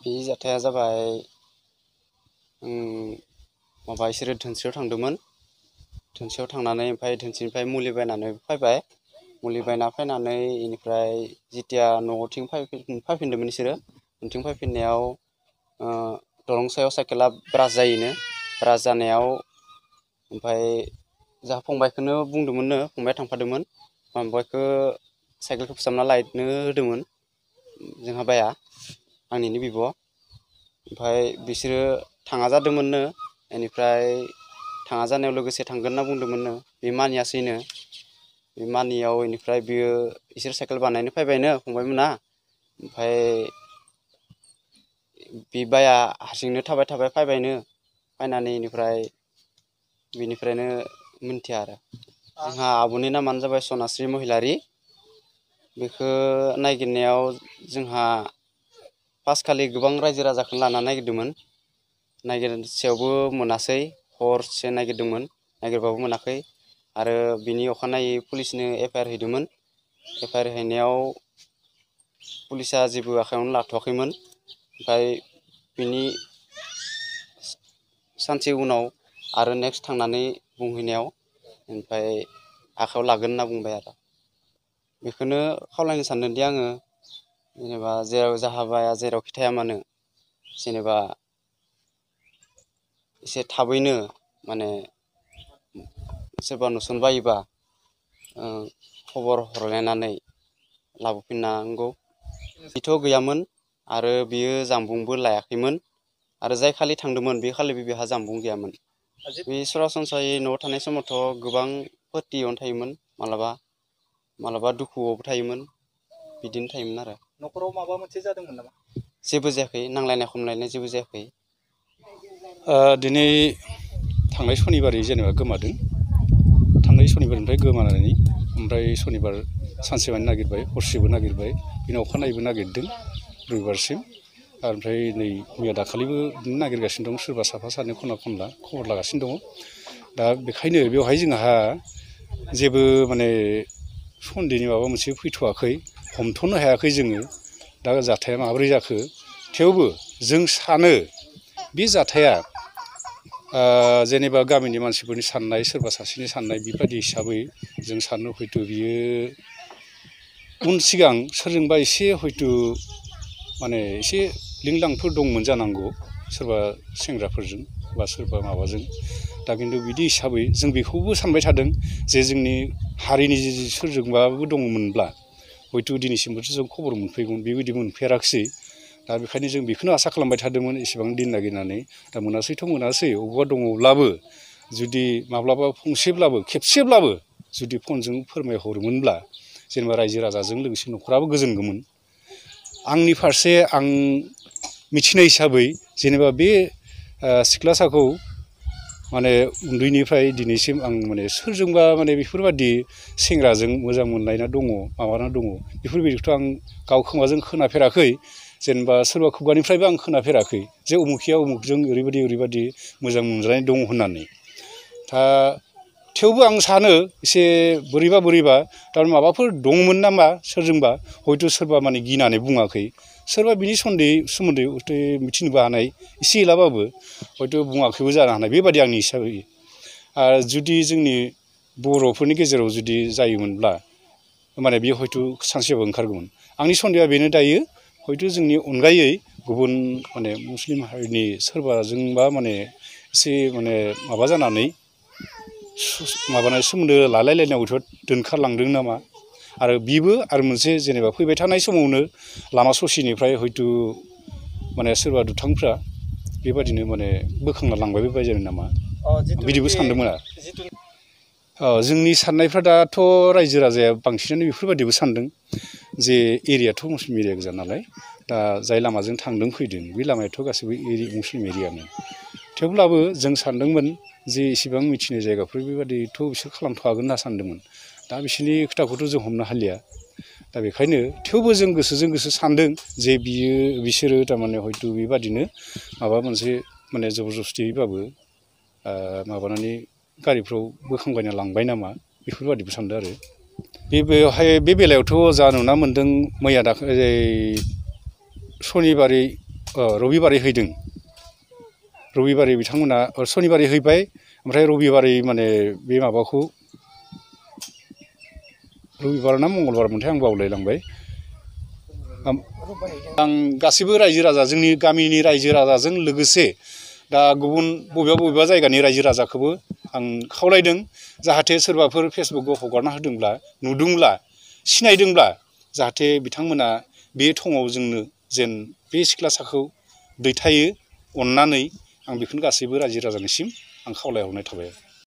बे जाथाया जाबाय माबा इसोरो धोनस्रियाव थांदोंमोन। धोनस्रियाव थांनानै ओमफ्राय धोनस्रिनिफ्राय मुलि बायनानै फैबाय। मुलि बायना फैनानै इनिफ्राय जितिया न'थिं फैफिनदोंमोन इसोरो। न'थिं फैफिननायाव दलं सायाव साइकेला ब्रास जायोनो। ब्रास जानायाव ओमफ्राय जाहा फंबायखौनो बुंदोंमोननो, फंबाया थांफादोंमोन। फंबायखौ साइकेलखौ फोसाबना लायनो होदोंमोन जोंहा बाया, आंनिनो बिब'। ओमफ्राय बिसोरो थाङा जादोंमोननो। बेनिफ्राय थाङा जानायाव लोगोसे थांगोन होनना बुंदोंमोननो। बे मानियासैनो। बे मानियाव बेनिफ्राय बिसोर साइकेल बानायनो फैबायनो फंबायमोना। ओमफ्राय बे बाया हारसिंनो थाबाय थाबाय फैबायनो। फैनानै बेनिफ्रायनो मिन्थिया आरो। जोंहा आब'नि नामानो जाबाय सनास्रि महिलारि। बेखौ नागिरनायाव जोंहा फार्स्टखालि गोबां रायजो राजाखौनो लाना नागिरदोंमोन। नागिरसेयावबो मोनासै। हरसे नागिरदोंमोन, नागिरबाबो मोनाखै। आरो बिनि अखानायै पुलिसनो एफआइआर हैदोंमोन। एफआइआर हैनायाव पुलिसा जेबो आखायावनो लाथ'वाखैमोन। ओमफ्राय बिनि सानसे उनाव आरो नेक्स्ट थांनानै बुंहैनायाव ओमफ्राय आखायाव लागोन होनना बुंबाय आरो। बेखौनो खावलायनो सानदोंदि आङो, जेनेबा जेराव जाहाबाया जेरावखि थाया मानो, जेनेबा एसे थाबैनो माने सोरबा नुसनबायोबा खबर हरलायनानै लाबोफिननांगौ। बेथ' गैयामोन आरो बियो जामबुंबो लायाखैमोन। आरो जाय खालि थांदोंमोन बे खालि बेहा जामबुं गैयामोन। बे सरासनस्रायै न'आव थानाय समावथ' गोबां फोरथियावनो थायोमोन। मालाबा दुखुआवबो थायोमोन। बिदिनो थायोमोन आरो। न'खराव माबा मोनसे जादोंमोन नामा? जेबो जायाखै, नांलायनाय खमलायनाय जेबो जायाखै। दिनै थांनाय सनिबारै जेनेबा गोमादों। थांनाय सनिबारनिफ्राय गोमानानै ओमफ्राय सनिबार सानसेमानि नागिरबाय, हरसेबो नागिरबाय, बिनि अखानायैबो नागिरदों रबिबारसिम। ओमफ्राय नै मैया दाखालिबो बिदिनो नागिरगासिनो दं। सोरबा साफा सानै खना खनला खबर लागासिनो दङ। दा बेखायनो बेवहाय जोंहा जेबो माने सन्देहनि माबा मोनसे फैथ'वाखै, हमथ'नो हायाखै जोङो। दा जाथाया माबोरै जाखो, थेवबो जों सानो बे जाथाया जेनेबा गामिनि मानसिफोरनि साननाय, सोरबा सासेनि साननाय बेबायदि हिसाबै जों सानो हयथ' बियो उन सिगां सोरजोंबा एसे हयथ' माने एसे लिंलांफोर दंमोन जानांगौ, सोरबा सेंग्राफोरजों बा सोरबा माबाजों। दा खिन्थु बिदि हिसाबै जों बेखौबो सानबाय थादों जे जोंनि हारिनि सोरजोंबाबो दङमोनब्ला हयथ' दिनैसिमबोथ' जों खबर मोनफैगौमोन। बेबायदि मोनफेराखिसै। दा बेखायनो जों बेखौनो आसा खालामबाय थादोंमोन एसेबां दिन नागिरनानै। दा मोनासैथ' मोनासै, बबेबा दङब्लाबो जुदि माब्लाबा फंसेब्लाबो खेबसेब्लाबो जुदि फनजों फोरमायहरोमोनब्ला जेनेबा रायजो राजाजों लोगोसे न'खराबो गोजोनगौमोन। आंनि फारसे आं मिथिनाय हिसाबै जेनेबा बे सिख्लासाखौ माने उन्दैनिफ्राय दिनैसिम आं माने सोरजोंबा माने बेफोरबादि सेंग्राजों मोजां मोनलायना दङ, माबाना दङ, बेफोरबायदिखौथ' आं गाव खोमाजों खोनाफेराखै। जेनेबा सोरबा खुगानिफ्रायबो आं खोनाफेराखै जे उमुखिया उमुखजों ओरैबायदि मोजां मोनजानाय दङ होननानै। दा थेवबो आं सानो एसे बोरैबा थारमाने माबाफोर दंमोन नामा सोरजोंबा, हयथ' सोरबा माने गिनानै बुङाखै, सोरबा बिनि सोमोन्दै मिथिनोबो हानाय एसे एलाबाबो हयथ' बुङाखैबो जानो हानाय, बेबादि आंनि हिसाबै। आरो जुदि जोंनि बर'फोरनि गेजेराव जुदि जायोमोनब्ला माने बेयो हयथ' सानसेबाबो ओंखारगौमोन। आंनि सन्देहआ बेनो दायो, हयथ' जोंनि अनगायै गुबुन माने मुस्लिम हारिनि सोरबाजोंबा माने एसे माने माबा जानानै माबानाय सोमोन्दो लालायलायनायाव हयथ' दोनखारलांदों नामा। आरो बिबो आरो मोनसे जेनेबा फैबाय थानाय समावनो लामा ससेनिफ्राय हयथ' माने सोरबा दुथांफ्रा बेबादिनो माने बोखांना लांबाय बायदों नामा, बिदिबो सानदोंमोन आरो। जोंनि साननायफ्रा दाथ' रायजो राजाया बांसिनानो बेफोरबायदिबो सानदों जे एरियाथ' मुस्लिम एरिया गोजा नालाय, दा जाय लामाजों थांदों फैदों बे लामायाथ' गासैबो मुस्लिम एरियामोन। थेवब्लाबो जों सानदोंमोन जे इसेबां मिथिनाय जायगाफोर बेबादिथ' बिसोर खालामथ'हागोन होनना सानदोंमोन। दा बिसोरनि खोथाखौथ' जों हमनो हालिया। दा बेखायनो थेवबो जों गोसोजों गोसो सानदों जे बिसोरो थारमाने हयथ' बेबादिनो माबा मोनसे माने जबरदस्तियैबाबो माबानानै गारिफ्राव बोखांबायना लांबाय नामा, बेफोरबादिबो सानदों आरो। बे बेलायावथ' जा नुना मोन्दों मैया सनिबारै रबिबारै हैदों रबिबारै बिथांमोना सनिबारै हैबाय ओमफ्राय रबिबारै माने बे माबाखौ रबिबार ना मंगलबार मोनथाय आं बावलायलांबाय आं गासिबो रायजो राजा जोंनि गामिनि रायजो राजाजों लोगोसे दा गुबुन बबेबा जायगानि रायजो राजाखौबो आं खावलायदों जाहाथे सोरबाफोर फेसबुकआव हगारना होदोंब्ला नुदोंब्ला सिनायदोंब्ला जाहाथे बिथांमोना बे थङाव जोंनो जेन बे सिख्लासाखौ दैथायो अननानै आं बेखौनो गासैबो रायजो राजानिसिम आं खावलायहरनाय थाबाय।